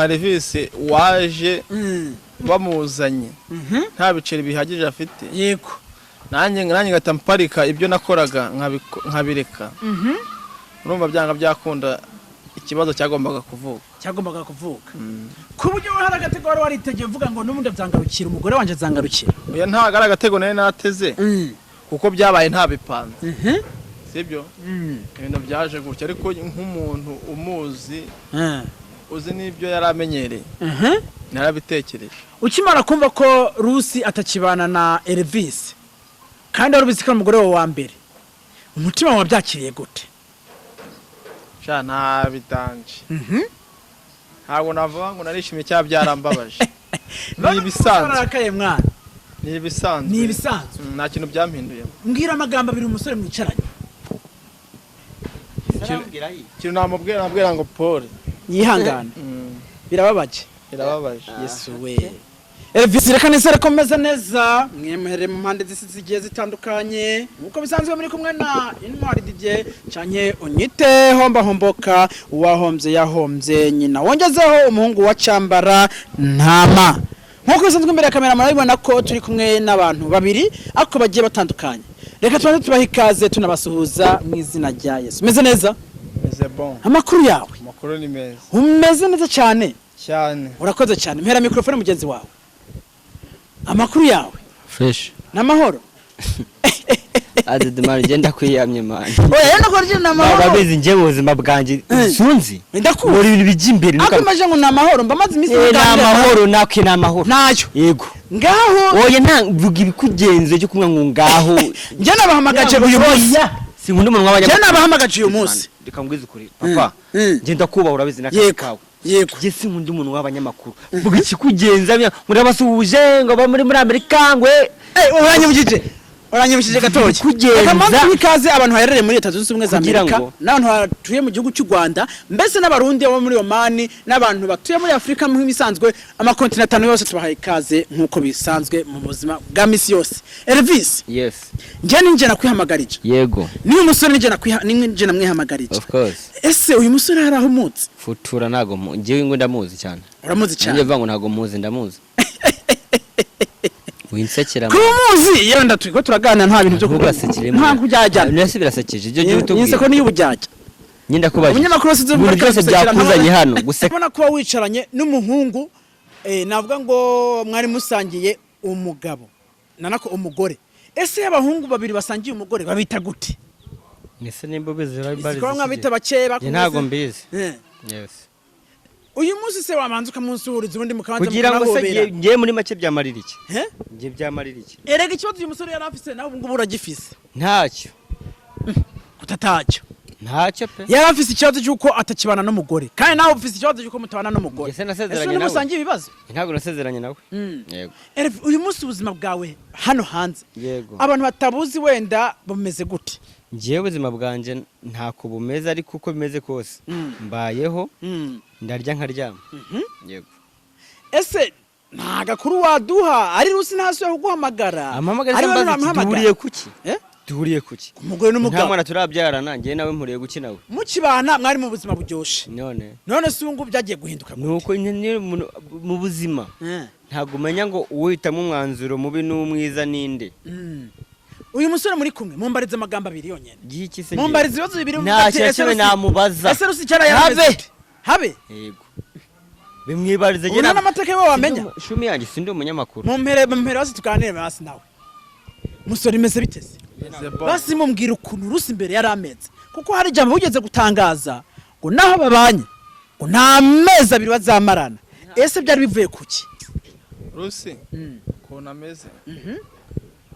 nka Elvis waje bamuzanye nta biceri bihagije afite, nanjye ngahita mparika ibyo nakoraga nkabireka, urumva byanga byakunda ikibazo cyagombaga kuvuka. Cyagombaga kuvuka, ku buryo we hari agatego wari waritegeye uvuga ngo n'ubundi azangarukira, umugore wanjye azangarukira? Oya, ntabwo ari agatego nari nateze, kuko byabaye ntabipanze, sibyo? Ibintu byaje gutya, ariko nk'umuntu umuzi, uzi n'ibyo yari amenyereye, narabitekereje. Ukimara kumva ko Rusi atakibana na Elvis, kandi wari ubizi ko ari umugore wawe wa mbere, umutima wawe wabyakiriye gute? Sha, nta bidanje, ntabwo navuga ngo narishimye cyangwa byarambabaje, ni ibisanzwe. Wararakaye mwana? Ni ibisanzwe. Ni ibisanzwe. Nta kintu byampinduyemo. Mbwira amagambo abiri umusore mwicaranye. Ikintu namubwira ngo pole. Yihangane. Birababaje. Birababaje. Yesu we! Elvis, reka nizere ko meze neza, mwe muherereye mu mpande z'isi zigiye zitandukanye. Nk'uko bisanzwe muri kumwe na Intwari Didier, canke unyite homba homboka, uwahombye yahombye nyina, wongezeho umuhungu wa Cyambara ntama. Nk'uko bisanzwe, imbere ya kamera murabibona ko turi kumwe n'abantu babiri ariko bagiye batandukanye. Reka tubanze tubahe ikaze, tunabasuhuza mu izina rya Yesu. Meze neza? Meze bon. Amakuru yawe? Amakuru ni meza. Umeze neza cyane? Cyane. Urakoze cyane. Mpera mikrofone mugenzi wawe. Amakuru yawe? Fresh. Ni amahoro? Adedemani, ngenda kwiyamye man. Oya, nako ryo ni amahoro. Babizi njye mu buzima bwanjye sunzi. Ndakuzi. Muri ibintu bijya imbere. Ariko maje ngo ni amahoro, mba maze iminsi Ni nganira nawe. amahoro, nakwe ni amahoro. Nayo. Yego. Ngaho. Oya, nta vuga ibikugenze cyo kumwe ngo ngaho. Njye nabahamagaje uyu munsi. Sinkunda umuntu w'abanya. Njye nabahamagaje uyu munsi. Reka ngwize ukuri papa. Njye ndakubaha, urabizi n'akazi kawe. Njye sinkunda umuntu w'abanyamakuru vuga ikikugenza murabasuhuje ngo ba muri Amerika ngo Eh, uranyibukije, uranyibukije gatoya. Kugenza. Reka mpamvu tuha ikaze abantu baherereye muri Leta Zunze Ubumwe za Kugira Amerika n'abantu batuye mu gihugu cy'u Rwanda, mbese n'Abarundi bo muri Omani n'abantu batuye muri Afurika. Nk'ibisanzwe, amakontinent atanu yose tubahaye ikaze nk'uko bisanzwe mu buzima bwa misi yose. Elvis. Yes. Njye ninjye nakwihamagarije. Yego. Niba umusore ninjye namwihamagarije. Of course. Ese uyu musore hari aho umutse? Futura ntago njyewe ngo ndamuzi cyane. Uramuzi Nanjye cyane? mvuga ngo ntago muzi, ndamuzi. Winsekera. Kuba umuzi, yewe ndaturi turaganira, nta bintu byo Ntugasekere. Nta kujyajyana. Nese birasekeje ibyo gihe Iyi utubwira? nseko niyo ubujyajya. Nyine ndakubajije. Umunyamakuru wese uzi Ibintu byose byakuzanye hano guseka. Ubona kuba wicaranye n'umuhungu, navuga ngo mwari musangiye umugabo nanako umugore. Ese iyo abahungu babiri basangiye umugore babita gute? Nese nimba ubizi? Izi ko mwabita bakeba? Njye ntago mbizi. Yes. Uyu munsi se wamanza ukamunsuhuriza, ubundi mukabanza Kugira ngo se mukanahobera? ngiye muri make byamarira iki? Eh? Ngiye byamarira iki? Erega ikibazo uyu musore yari afise nawe ubu ngubu uragifise. Ntacyo. Kutatacyo? Ntacyo pe. Yari afise ikibazo cy'uko atakibana n'umugore, kandi nawe ufise ikibazo cy'uko mutabana n'umugore. Njye se nasezeranye Ese nawe? musangiye ibibazo? Ntabwo nasezeranye nawe. Yego. Erega uyu munsi ubuzima bwawe hano hanze, Yego. abantu batabuzi wenda, bumeze gute? Ngewe ubuzima bwanjye ntako bumeze, ariko uko bimeze kose mbayeho, ndarya nkaryama. Yego. Ese nta gakuru waduha? Ari Rusi ntasuye kuguhamagara? Ampamagara? Ari Se we mbaza iki? nuramuhamagara? Duhuriye kuki? Eh? Duhuriye kuki? Umugore Nta n'umugabo. mwana turabyarana, njyewe nawe mpuriye guki nawe? Mukibana mwari mu buzima buryoshe. None? None se ubu ngubu byagiye guhinduka gute? Nuko nyine mu buzima ntabwo umenya ngo uwihitamo umwanzuro mubi n'umwiza ninde. Uyu musore muri kumwe, mumbarize amagambo abiri yonyine. Giki se? Mumbarize ibibazo bibiri. Nta kintu kimwe namubaza. Ese Rusi cyara yarameze Habe. gute? Habe. Yego, bimwibarize. Ubu nta n'amateka yiwe wamenya? Shumi yanjye, sindi umunyamakuru. Mumpere basi tuganire basi nawe. Musore, imeze biteze? Meze bon. Basi mumbwira ukuntu Rusi imbere yari ameze, kuko hari ijambo wigeze gutangaza ngo naho babanye ngo nta mezi 2 bazamarana. Ese byari bivuye kuki? Rusi ukuntu ameze,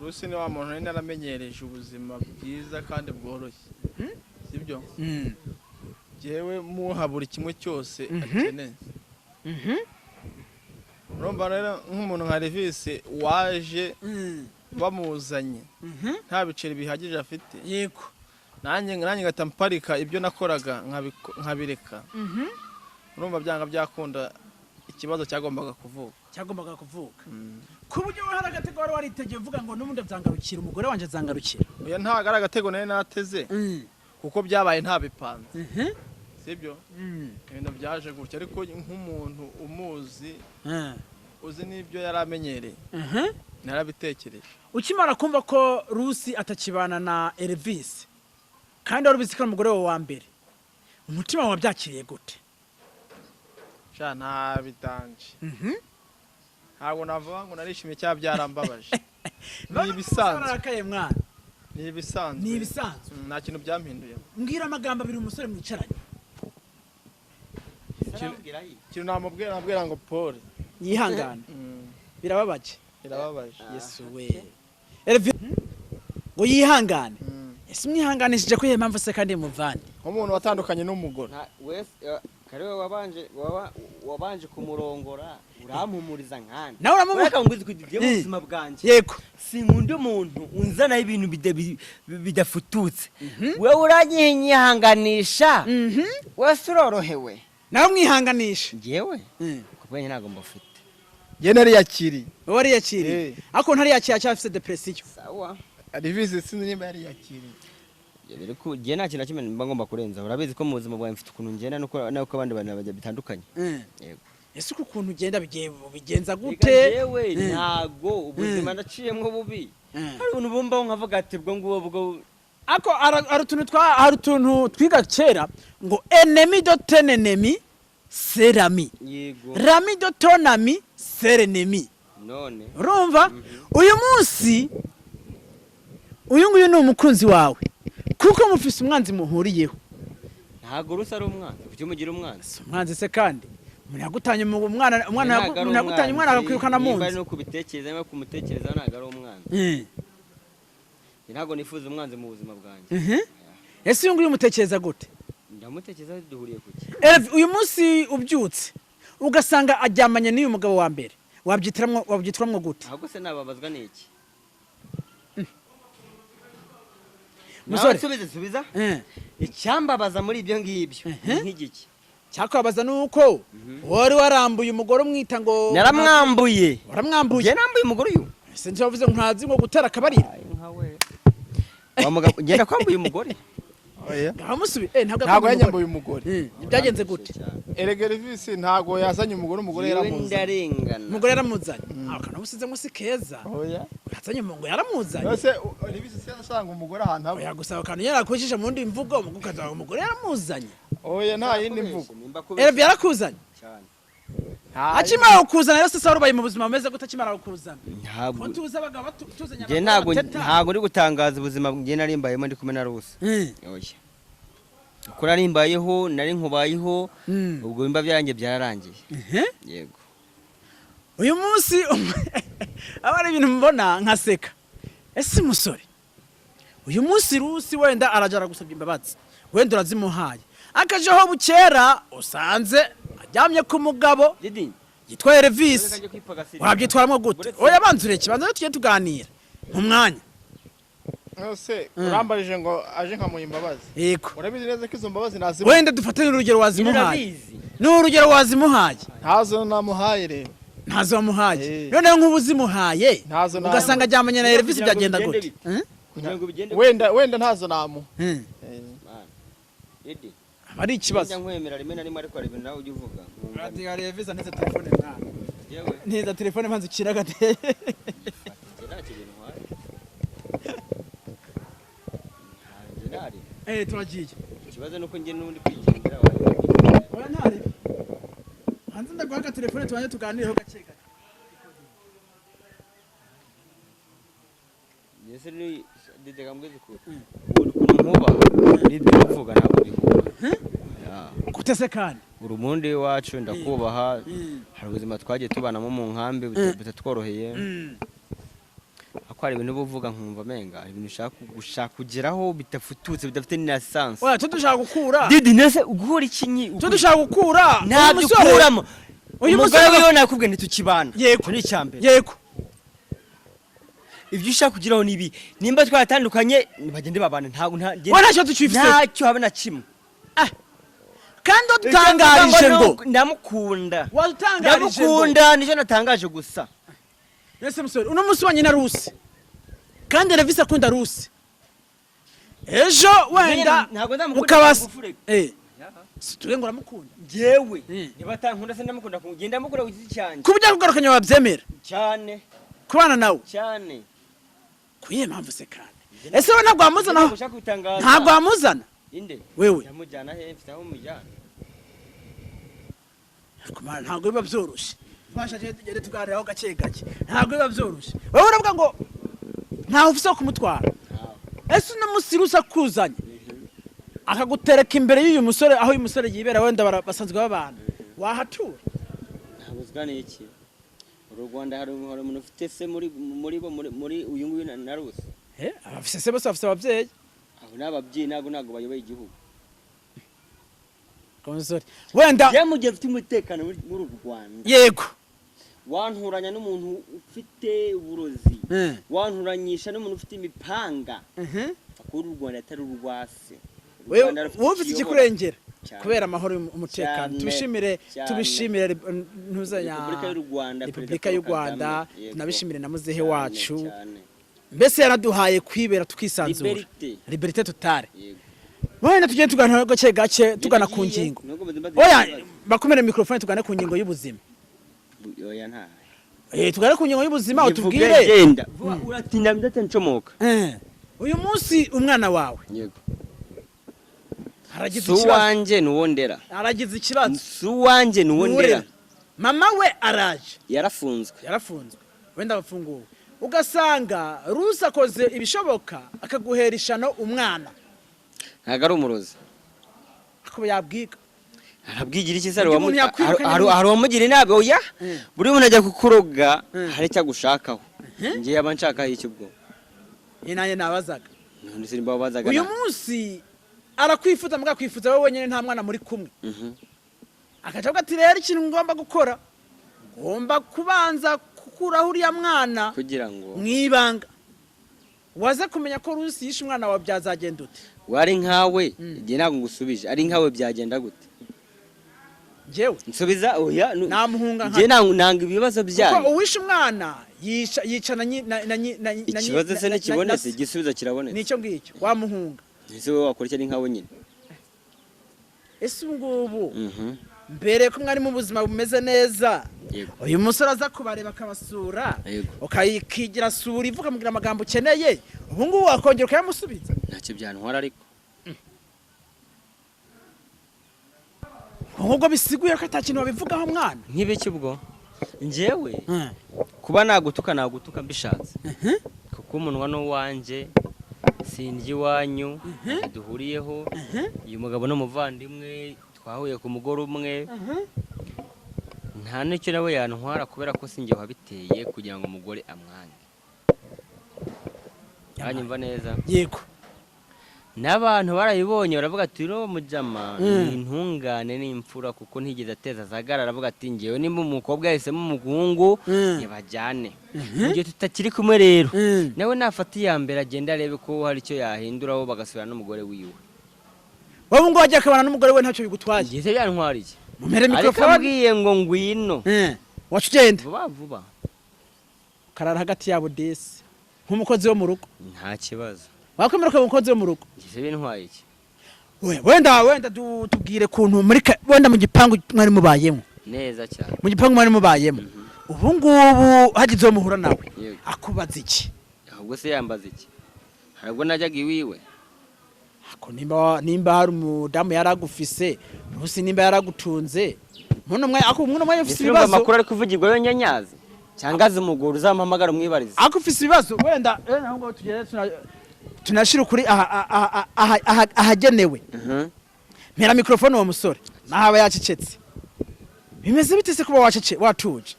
Rusi ni wa muntu nari naramenyereje ubuzima bwiza kandi bworoshye, sibyo? Jyewe muha buri kimwe cyose akeneye. Urumva rero nk'umuntu nka Elvis waje bamuzanye nta biceri bihagije afite, nanjye ngahita mparika ibyo nakoraga nkabireka, urumva byanga byakunda ikibazo cyagombaga kuvuka. Cyagombaga kuvuka, ku buryo we hari agatego wari waritegeye uvuga ngo n'ubundi azangarukira, umugore wanjye azangarukira? Oya, ntabwo ari agatego nari nateze, kuko byabaye ntabipanze, sibyo? Sibyo, ibintu byaje gutya, ariko nk'umuntu umuzi, uzi n'ibyo yari amenyereye, narabitekereje. Ukimara kumva ko Rusi atakibana na Elvis, kandi wari ubizi ko ari umugore we wa mbere, umutima wawe wabyakiriye gute? Sha, nta bidanje. Ntabwo navuga ngo narishimye cyangwa byarambabaje, ni ibisanzwe. Wararakaye mwana? Ni ibisanzwe. Ni ibisanzwe. Nta kintu byampinduyemo. Mbwira amagambo abiri umusore mwicaranye. Ikintu namubwira ngo pole. Yihangane. Birababaje. Birababaje. Yesu we, Elvis, ngo yihangane. Ese umwihanganishije ko iyo mpamvu se kandi muvandi? Nk'umuntu watandukanye n'umugore. Wese kariwe wabanje wabanje kumurongora, urampumuriza nkande. Nawe uramumu Reka ngwize kugira ubuzima bwanjye. Sinkunda umuntu unzanaho ibintu bidafututse. Wewe uranyihanganisha, wese urorohewe. Nawe umwihanganisha. Njyewe kubwenye ntabwo mbafite. Njye nariyakiriye. Wowe wariyakiriye? Ariko ntariyakira, acyafise depression. Sawa. Elvis sinzi nimba yariyakiriye. Biri ku njye nta kintu na kimwe mba ngomba kurenza. Urabizi ko mu buzima bwawe mfite ukuntu ngenda nuko abandi bantu bajya bitandukanye. Yego. Ese uko ukuntu ugenda bigenza Reka, gute? njyewe ntago ubuzima naciyemwo bubi. Hari ubuntu bumbaho nkavuga ati ubwo ngubwo bwo. Ako hari utuntu twiga kera ngo ennemi de ton ennemi c'est l'ami. Yego. L'ami de ton ami c'est l'ennemi. None. Urumva, uyu munsi uyu nguyu ni umukunzi wawe kuko mufise umwanzi muhuriyeho. Ntago rusa ari umwanzi, kuki umugira umwanzi? Si umwanzi se kandi umuntu yagutanye umwana umwana Ntago ari umuntu yagutanye umwana umwanzi. akakwirukana mu Nimba ari nzu. no kubitekereza, niba kumutekerezaho, ntago ari umwanzi. Njye ntabwo nifuza umwanzi mu buzima bwanjye. Ese uyu nguyu umutekereza gute? Ndamutekereza, duhuriye kuki? Elvi, uyu munsi ubyutse ugasanga aryamanye n'uyu mugabo wa mbere, wabyitiramwo gute? Ahubwo se nababazwa n'iki? Musore. Nawe subiza, subiza. Icyambabaza muri ibyo ngibyo nk'igiki? Cyakwabaza ni uko wari warambuye umugore umwita ngo Naramwambuye? Waramwambuye. Njye nambuye umugore uyu? Ese ntiwavuze ngo ntazi ngo gutera akabariro? Wa mugabo, ngenda kwambuye umugore? Oya. Ngaho musubi ntabwo Ntabwo yakwambuye yanyambuye umugore. Byagenze gute? Erega Elvis ntabwo yazanye umugore, umugore Yewe, yaramuzanye. ndarengana. Umugore yaramuzanye, aho kantu usizemo si keza. Oya. Yazanye ngo yaramuzanye. Ese Elvis se asanga umugore ahantu haba? Oya, gusa akantu yarakujije mu ndi mvugo, umugore umugore yaramuzanye. Oya, nta yindi mvugo. Nimba kubeshya Elvi yarakuzanye. Cyane. Nta. Akimara kukuzana rero, sasa warubaye mu buzima bumeze gute akimara kukuzana? Ntabwo. Ko tuzi abagabo tuzanye Njye abagabo ntabwo bateta. Ntabwo uri gutangaza ubuzima njye nari mbayemo ndi kumwe na Rusi. Oya, uko nari mbayeho, nari nkubayeho. Ubwo bimba byarangiye, byararangiye. Yego. Uyu munsi aba ari ibintu mbona nkaseka. Ese musore, uyu munsi Rusi wenda araja aragusabye imbabazi, wenda urazimuhaye, akajaho bukera usanze aryamye ku mugabo Didi yitwa Elvis, njye kwipagasira. wabyitwaramo gute? Uretse- Oya, banza ureke, banza tujye tuganira mu mwanya. Ese urambarije ngo aje nkamuha imbabazi? Yego. Urabizi neza ko izo mbabazi nazimuha. Wenda dufate n'urugero wazimuhaye. Urabizi. Ni urugero wazimuhaye. Ntazo namuhaye rero. Ntazo wamuhaye. Noneho nk'ubu uzimuhaye, Ntazo namuhaye. ugasanga aryamanye na Elvis, Kugira ngo byagenda bigende gute? bite? Hmm? Kugira ngo bigende. Wenda ntazo namuha. Man, Didi. Aba ari ikibazo. Njya nkwemera rimwe na rimwe, ariko hari ibintu nawe ujya uvuga nkumva. Elvis, ntiza telefone mwana. Yewe. Ntiza telefone mpanze ukira gate. Njye nta kintu ntwaye. Njye ntari. Turagiye. Ikibazo ni uko njye n'ubundi kwigendera wawe. Oya, ntari hanze, ndaguha telefone tubanze tuganireho gake gake. Ese ni Didi, kambwiza ukuri, ukuntu nkubaha n'ibyo uvuga ntabwo bihura. Ya. Gute se kandi? Uri umundi iwacu, ndakubaha. Hari ubuzima twagiye tubanamo mu nkambi butatworoheye, ariko hari ibintu uba uvuga nkumva menga hari ibintu ushaka gushaka kugeraho bidafututse, bidafite na sense. Oya, dushaka gukura. Didi, nese guhura ikinyi? Cyo dushaka gukura. Ntabyo Uyu musore- ukuramo. Uyu Umugore musore wiwe nakubwiye ntitukibana. Yego. Icyo ni icya mbere. Ibyo ushaka kugeraho ni ibi? Nimba twatandukanye, bagende babana, ntabwo nta We ntacyo tukifise. Ntacyo habe na kimwe. Kandi wadutangarije ngo Ndamukunda. Wadutangarije ngo Ndamukunda, nicyo natangaje gusa. Ese musore, uno munsi wanye na Rusi, kandi Elvis akunda Rusi, ejo wenda Ntabwo ndamukunda ukabasa ngufu reka. Si tuge ngo uramukunda? Njyewe Mm. niba atankunda se ndamukunda, ngenda ndamukunda ku giti cyanjye. Ku buryo akugarukanye wabyemera? Cyane. Kubana nawe? Cyane. Ku iyihe mpamvu se kandi? Ese we ntabwo wamuzana? Ntabwo ushaka gutangaza. Ntabwo wamuzana? Inde? Wewe. Ndamujyana he? Mfite aho mujyana? Ariko mana, ntabwo biba byoroshye. Twashaje tugende tuganiraho gake gake, ntabwo biba byoroshye. Wowe uravuga ngo ntawe ufise wo kumutwara. Ese uno munsi rusa akuzanye akagutereka imbere y'uyu musore, aho uyu musore yibera, wenda basanzwe babana, wahatura? Ntabwo uzwa n'iki uru Rwanda. Hari umuntu ufite se muri bo, muri uyu nguyu na Rusi? Eh, abafise se bose bafise ababyeyi. Abo ni ababyeyi, ntabwo bayoboye igihugu. Umusore wenda Njye mu gihe mfite umutekano muri uru Rwanda, wanturanya n'umuntu ufite uburozi, wanturanyisha n'umuntu ufite imipanga, kuri uru Rwanda atari urwase. U Wewe Rwanda rufite wowe ufite ikiyobora. ikikurengera Cyane. kubera amahoro, umutekano. Cyane. Tubishimire. Cyane. Tubishimire ntuzanya Repubulika y'u Rwanda, Repubulika Perezida y'u Paul Rwanda. Kagame. Yego. Tunabishimire na muzehe Cyane, wacu. cyane. Mbese yaraduhaye kwibera tukisanzura. Liberté. Liberté totale. Yego. Wenda tugende tuganira gake gake, tugana ku Ngiye, ngingo. nubwo mbaze Oya, ikibazo. bakomere microphone, tugane ku ngingo y'ubuzima. Oya, nta. Tugane ku ngingo y'ubuzima. Ngivuge. Utubwire. Genda vuba, uratinda ndetse ncomoka. Uyu munsi umwana wawe Yego. aragize Si ikibazo. uwanjye, ni uwo ndera. Aragize ikibazo. Si uwanjye, ni uwo ndera. Nurera. Mama we araje. Yarafunzwe. Yarafunzwe, wenda abafunguwe, ugasanga Rusi akoze ibishoboka akaguhera ishano umwana. Ntabwo ari umurozi. Akaba yabwiga. Arabwigira iki se? Hari Undi muntu yakwirukanye hari uwamugira inama? Oya. Buri muntu ajya kukuroga hari icyo agushakaho. Njye yaba nshakaho iki ubwo? Ni nanjye nabazaga. None se nimba wabazaga Uyu munsi arakwifuza, mbwa kwifuza wowe wenyine, nta mwana muri kumwe. Akaca avuga ati: "Rero ikintu ngomba gukora, ngomba kubanza gukuraho uriya mwana kugira ngo mu ibanga." Waze kumenya ko Rusi yishe umwana wawe, byazagenda ute? Wari nkawe, igihe ntabwo ngusubije, ari nkawe byagenda gute? Njyewe? Nsubiza, oya. Namuhunga nka Njye nanga ibibazo kuko byanyu. uwishe umwana yica, yica na nyi- na na nyi- na na Ikibazo se ntikibonetse? Igisubizo kirabonetse. Nicyo ngicyo, wamuhunga. Ese wowe wakora icyo ari nkawe nyine? Ese ubu ngubu, mbere ko mwari mu buzima bumeze neza, Yego. uyu musore aza kubareba akabasura, Yego. ukayikigira sura ivuga, ukamubwira amagambo ukeneye, ubu ngubu wakongera ukayamusubiza? Ntacyo byantwara ariko. Ahubwo bisiguye ko ata kintu babivugaho mwana. Nk'ibiki ubwo? Njyewe kuba nagutuka, nagutuka mbishatse, kuko umunwa n'uwanjye, sindya iwanyu, ntacyo duhuriyeho. Uyu mugabo ni umuvandimwe, twahuye ku mugore umwe, nta n'icyo nawe yantwara kubera ko sinjye wabiteye kugira ngo umugore amwange. Uranyumva neza? Yego. N'abantu barabibonye, baravuga ati: "Uriya mujama ni intungane n'imfura," kuko ntigeze ateza azagara. Aravuga ati: "Ngewe nimba umukobwa yahisemo umuhungu, ntibajyane." Mu gihe tutakiri kumwe rero, nawe nafata iya mbere agenda arebe ko hari icyo yahinduraho, bagasubirana n'umugore wiwe. Wowe ngo wajya akabana n'umugore we, ntacyo bigutwaye? Ngiye se byantwariye? Mumere Ariko mikrofone. ambwiye ngo ngwino, Wacu ugenda vuba vuba. Ukarara hagati yabo desi nk'umukozi wo mu rugo. Nta kibazo. Wakwemera ukaba umukozi wo mu rugo? Ngiye se bintwaye iki? Wenda tubwire kuntu muri wenda mu gipangu mwari mubayemo. Neza cyane. Mu gipangu mwari mubayemo, ubu ngubu hagize uwo muhura nawe, Yego. akubaza iki? Ahubwo se yambaza iki? Hari ubwo najyaga iwiwe? Ako nimba hari umudamu yaragufise, Rusi nimba yaragutunze, muno mwe ako muno mwe ufise Ese urumva ibibazo. amakuru ari kuvugirwa yo nyanyazi, cyangwa azi umugore uzamuhamagara umwibarize. Ako ufise ibibazo wenda, aho ngaho tugere tunashira ukuri ahagenewe. Mpera mikrofone uwo musore naho aba yacecetse. Bimeze bite se kuba wacece watuje?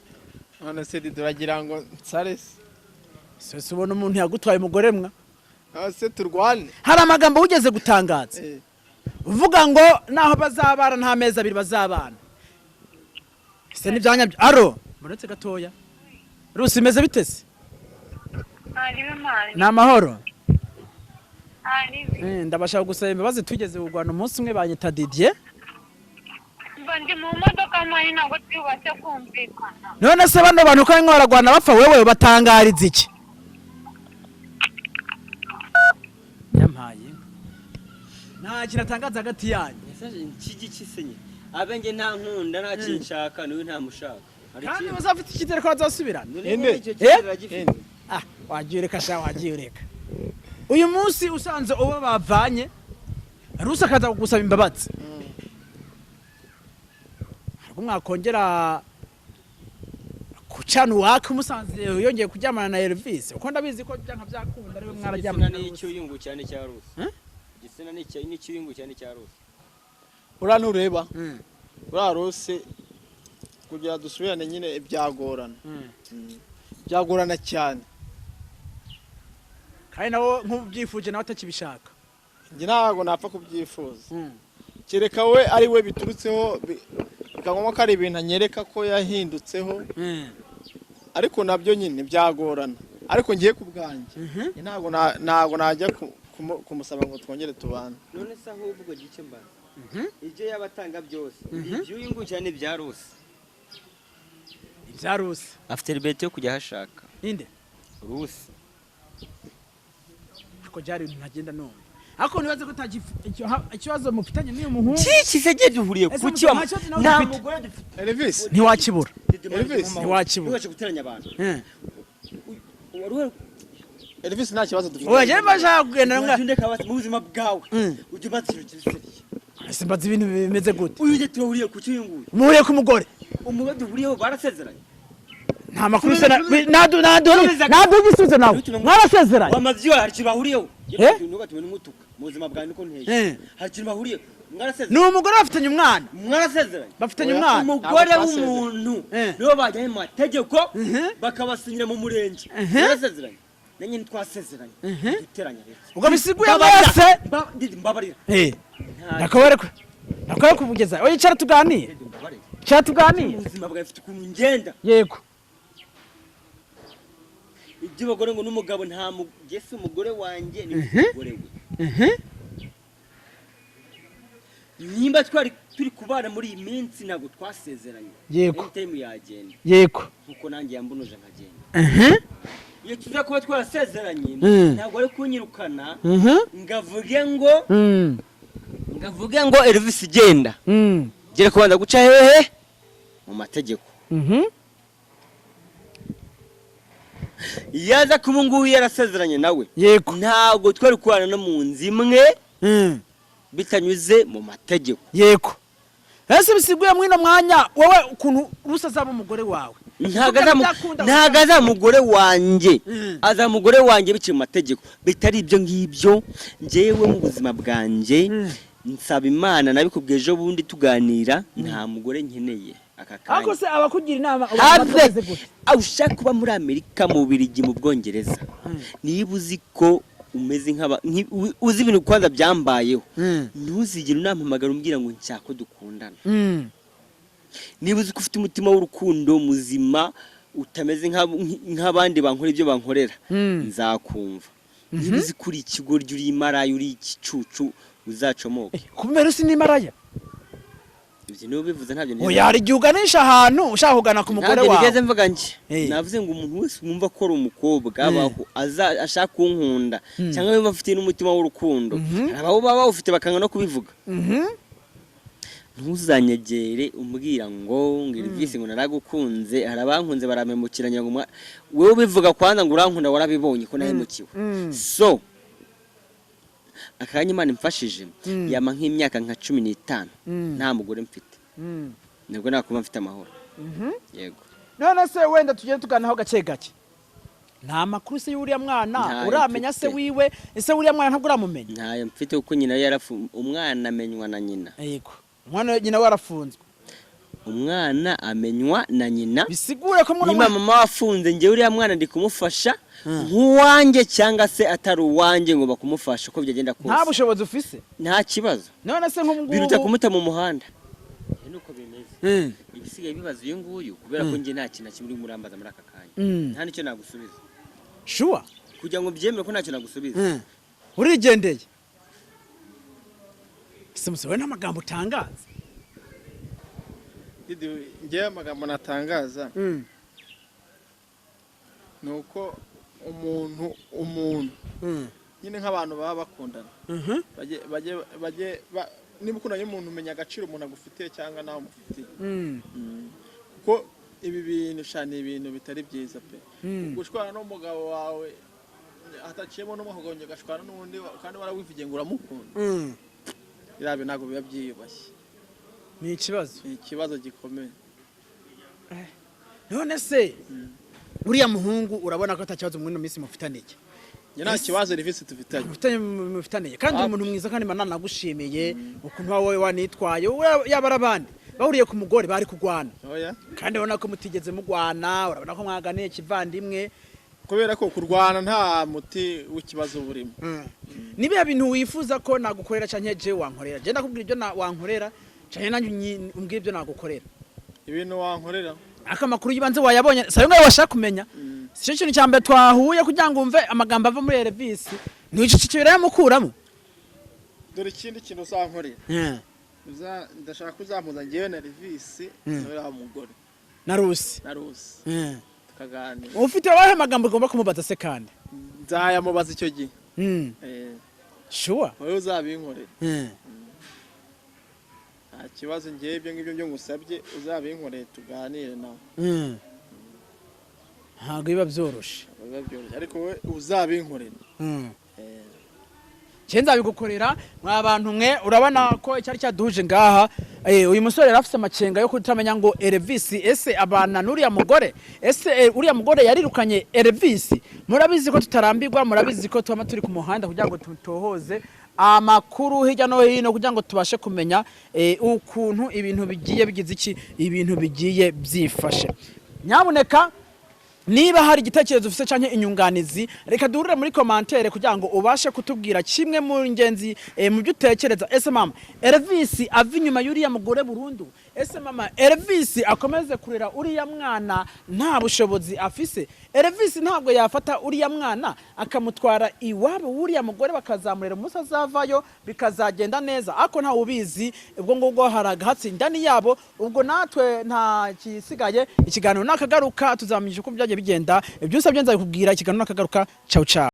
None se Didi, uragira ngo nsare se? Se ubona umuntu yagutwaye umugore mwa? None se turwane? Hari amagambo wigeze gutangaza uvuga ngo naho bazabana nta mezi 2 bazabana. Ese n'ibyanyabyo? Aro muretse gatoya. Rusi, imeze bite se? Hariwe mani. Ni amahoro? Hariwe. Ndabashaka gusaba imbabazi, tugeze kurwana umunsi umwe, banyita Didier. Mba ndi mu modoka mani, ntabwo tubashe kumvikana. None se bano bantu ko barimo baragwana bapfa, wewe batangariza iki? Yampaye inka. Nta kintu atangaza hagati yanyu. Iki se nyine abe nge nta nkunda, nta kinshaka, niwe ntamushaka. Hari Kandi ikindi? bazafite icyizere ko bazasubirana. None Inde? icyo cyizere aragifite. Ah, wagiye ureka sha, wagiye ureka. Uyu munsi usanze uwo bavanye Rusi akaza kugusaba imbabazi, harwo mwakongera gucana uwaka umusanze yongeye kuryamana na Elvis? Uko ndabizi ko byanka byakunda ariwe Igitsina mwararyamanye na ni Rusi. icyuyungu cyane cya Rusi. Eh? Igitsina ni icyuyungu cyane cya Rusi. Uriya ntureba, uriya Rusi kugira dusubirane nyine byagorana. Byagorana cyane. Kandi nawe nk'ubyifuje, nawe atakibishaka. Njye ntabwo napfa kubyifuza, kereka we ari we biturutseho, bikaba ko ari ibintu anyereka ko yahindutseho, ariko nabyo nyine byagorana. Ariko ngiye ku bwanjye, njye ntabwo najya kumusaba ngo twongere tubane. None se ahubwo gice mbaza, ibyo yaba atanga byose, ibyuyungu cyane bya Rusi? Ibya Rusi. Afite liberté yo kujya ahashaka. Ninde? Rusi. Ariko byari ibintu ntagenda numva, ariko nibaze ko ikibazo mufitanye n'uyu muhungu. Kiki se giye duhuriye Ese kuki? nta kibazo nawe Nta ufite? mugore dufite. Elvis. Ntiwakibura. Elvis. Ntiwakibura. Ntiwace guteranya abantu. Wari Elvis, nta kibazo dufite. Oya, njyewe mbashaka kugenda Ujya basi mu buzima bwawe, ujya ubaza ikintu kiri sérieux. Ese mbaza ibintu bimeze gute? Uyu ujye turahuriye ku cy'uyu nguyu. Muhuriye ku mugore. Umugore duhuriyeho barasezeranye. Nta makuru se nadu nadu nadu igisubizo nawe, mwarasezeranye? Wamavyo, hari ikintu bahuriyeho? Eh? Ntugatuma n'umutuka mu buzima bwawe niko nteye. Eh. Hari ikintu bahuriyeho? Ni Mwarasezeranye? umugore, bafitanye umwana. Mwarasezeranye? Bafitanye Oya. umwana. Umugore Ntabwo twasezeranye. w'umuntu Eh. nibo bajyanye mu mategeko, Mhm. bakabasinyira mu murenge. Mwarasezeranye? Nanjye ntitwasezeranye. Duteranya rero. Ubwo bisiguye Mbabarira. mwese. Didi, mbabarira. Eh. Nta- Ndakubere kuvugeza, oya, icara tuganire. Didi, mbabarira. Icara tuganire. Mu buzima bwawe mfite ukuntu ngenda. Yego. Iby'abagore ngo n'umugabo, nta mugese, umugore wanjye ni umugore we. Nimba twari turi kubana muri iyi minsi, ntabwo twasezeranye. Anytime yagenda. Nkuko nanjye yambunoje nkagenda. Iyo tuza kuba twarasezeranye, ntabwo ari kunyirukana ngavuge ngo ngavuge ngo Elvis genda. Gere kubanza guca hehe? Mu mategeko. Iyo aza kuba nguyu yarasezeranye nawe, ntabwo twari kubana no mu nzu imwe bitanyuze mu mategeko. Yego, ese bisiguye mwino mwanya wowe ukuntu Rusi azaba umugore wawe? Ntabwo Kuko byakunda. Ntabwo azaba umugore wanjye. Azaba umugore wanjye biciye mu mategeko. Bitari ibyo ngibyo, njyewe mu buzima bwanjye, nsaba Imana, nabikubwiye ejo bundi tuganira, nta mugore nkeneye aka Ariko kanya. se abakugira inama ubona Have bameze gute? Aho ushaka kuba muri Amerika, mu Bubiligi, mu Bwongereza, niba uzi ko umeze nk'aba uzi ibintu kwanza byambayeho, ntuzigere unampamagara umbwira ngo nshaka ko dukundana. Niba uzi ko ufite umutima w'urukundo muzima, utameze nk'abandi bankora ibyo bankorera, nzakumva. Niba uzi ko uri ikigoryi, uri imaraya, uri igicucu, uzacomoka. Kumbe Rusi ni maraya? Ibyo niba ubivuze ntabyo nigeze. Oya, hari igihe uganisha ahantu ushaka kugana ku mugore Ntabyo wawe. nigeze mvuga njye. Eh. Navuze ngo umuntu wese wumva ko ari umukobwa abaho ashaka kunkunda, cyangwa yumva afite n'umutima w'urukundo, hari abo baba bawufite bakanga no kubivuga, ntuzanyegere umbwira ngo Elvis, ngo naragukunze. Hari abankunze barampemukira. Ngira ngo wewe ubivuga kwanza ngo urankunda, warabibonye ko nahemukiwe. So akanya Imana imfashije, yama nk'imyaka nka 15 nta mugore mfite, nibwo nakuba mfite amahoro. Yego. None se wenda tugende tuganaho gake gake, nta makuru se y'uriya mwana Ntayo uramenya se mfite. wiwe? Ese uriya mwana ntabwo uramumenya? Ntayo mfite, kuko nyina yarafu, umwana amenywa na nyina. Yego, umwana nyina we arafunzwe. Umwana amenywa na nyina. Bisigure ko Niba mama wafunze, njyewe uriya mwana ndi kumufasha nk'uwanjye, cyangwa se atari uwanjye, ngo bakumufasha uko byagenda Nta kose. bushobozi ufise? Nta kibazo. None se nk'ubu ngubu Biruta kumuta mu muhanda. Nuko bimeze. Ibisigaye bibaza uyu nguyu, kubera ko njye nta kintu na kimwe uri murambaza muri aka kanya. Nta nicyo nagusubiza. Sure? Kugira ngo byemere ko ntacyo nagusubiza. Urigendeye se musore n'amagambo utangaza? Didi, njyewe amagambo natangaza ni uko umuntu nyine nk'abantu baba bakundana bajye Niba ukundanye n'umuntu, umenya agaciro umuntu agufitiye cyangwa nawe umufitiye. Kuko ibi bintu sha ni ibintu bitari byiza pe. Gushwana n'umugabo wawe hataciyemo n'umwaka, ukongera ugashwana n'undi kandi warawivugiye ngo uramukunda, biriya bintu ntabwo biba byiyubashye. Ni ikibazo. Ni ikibazo gikomeye. None se uriya muhungu urabona ko atakibazo muri ino minsi mufitaniye? Njye nta kibazo Elvis tufitanye. Mufitaniye kandi uri umuntu mwiza, kandi mana nagushimiye ukuntu wowe wanitwaye. Wowe yaba ari abandi bahuriye ku mugore bari kugwana. Oya. Kandi urabona ko mutigeze mugwana, urabona ko mwaganiye kivandimwe. Kubera ko kurwana nta muti w'ikibazo burimo. Niba bintu wifuza ko nagukorera canke je wankorera, je ndakubwira ibyo wankorera canke nanjye umbwira ibyo nagukorera. Ibintu wankorera. Aka makuru y'ibanze wayabonye, sayo ngayo washaka kumenya. Sico kintu cya mbere twahuye kugira ngo umve amagambo ava muri Elvis, ntiwicecekere yamukuramo. Dore ikindi kintu uzankorera. Ndashaka ko uzampuza njyewe na Elvis n'uriya mugore. Na Rusi. Na Rusi, tukaganira. Ufite abahe magambo ugomba kumubaza se kandi? Nzayamubaza icyo gihe. Sure. Wowe uzabinkorera. Nta kibazo, njyewe ibyo ngibyo byo ngusabye uzabinkorere, tuganire nawe. Ntabwo biba byoroshe. Ntabwo biba byoroshye, ariko wowe uzabinkorera. Cye nzabigukorera. Mwa bantu mwe, urabona ko icyari cyaduhuje ngaha, uyu musore yari afite amakenga yo kutamenya ngo Elvis ese abana n'uriya mugore, ese uriya mugore yarirukanye Elvis. Murabizi ko tutarambirwa, murabizi ko tuba turi ku muhanda kugira ngo tutohoze amakuru hirya no hino, kugira ngo tubashe kumenya ukuntu ibintu bigiye bigize iki, ibintu bigiye byifashe. Nyabuneka niba hari igitekerezo ufite canke inyunganizi, reka duhurire muri commentaire kugira ngo ubashe kutubwira kimwe mu ngenzi mu byo utekereza. Ese mama Elvis ava inyuma y'uriya mugore burundu? Ese mama Elvis akomeze kurera uriya mwana nta bushobozi afise? Elvis ntabwo yafata uriya mwana akamutwara iwabo w'uriya mugore, bakazamurera, umunsi azavayo bikazagenda neza? Ariko ntawe ubizi, ubwo ngubwo hari agahatsi indani yabo. Ubwo natwe nta kisigaye, ikiganiro nakagaruka, tuzamenyesha uko byagiye bigenda. Ibyo usabye nzabikubwira. Ikiganiro nakagaruka. Ciao ciao.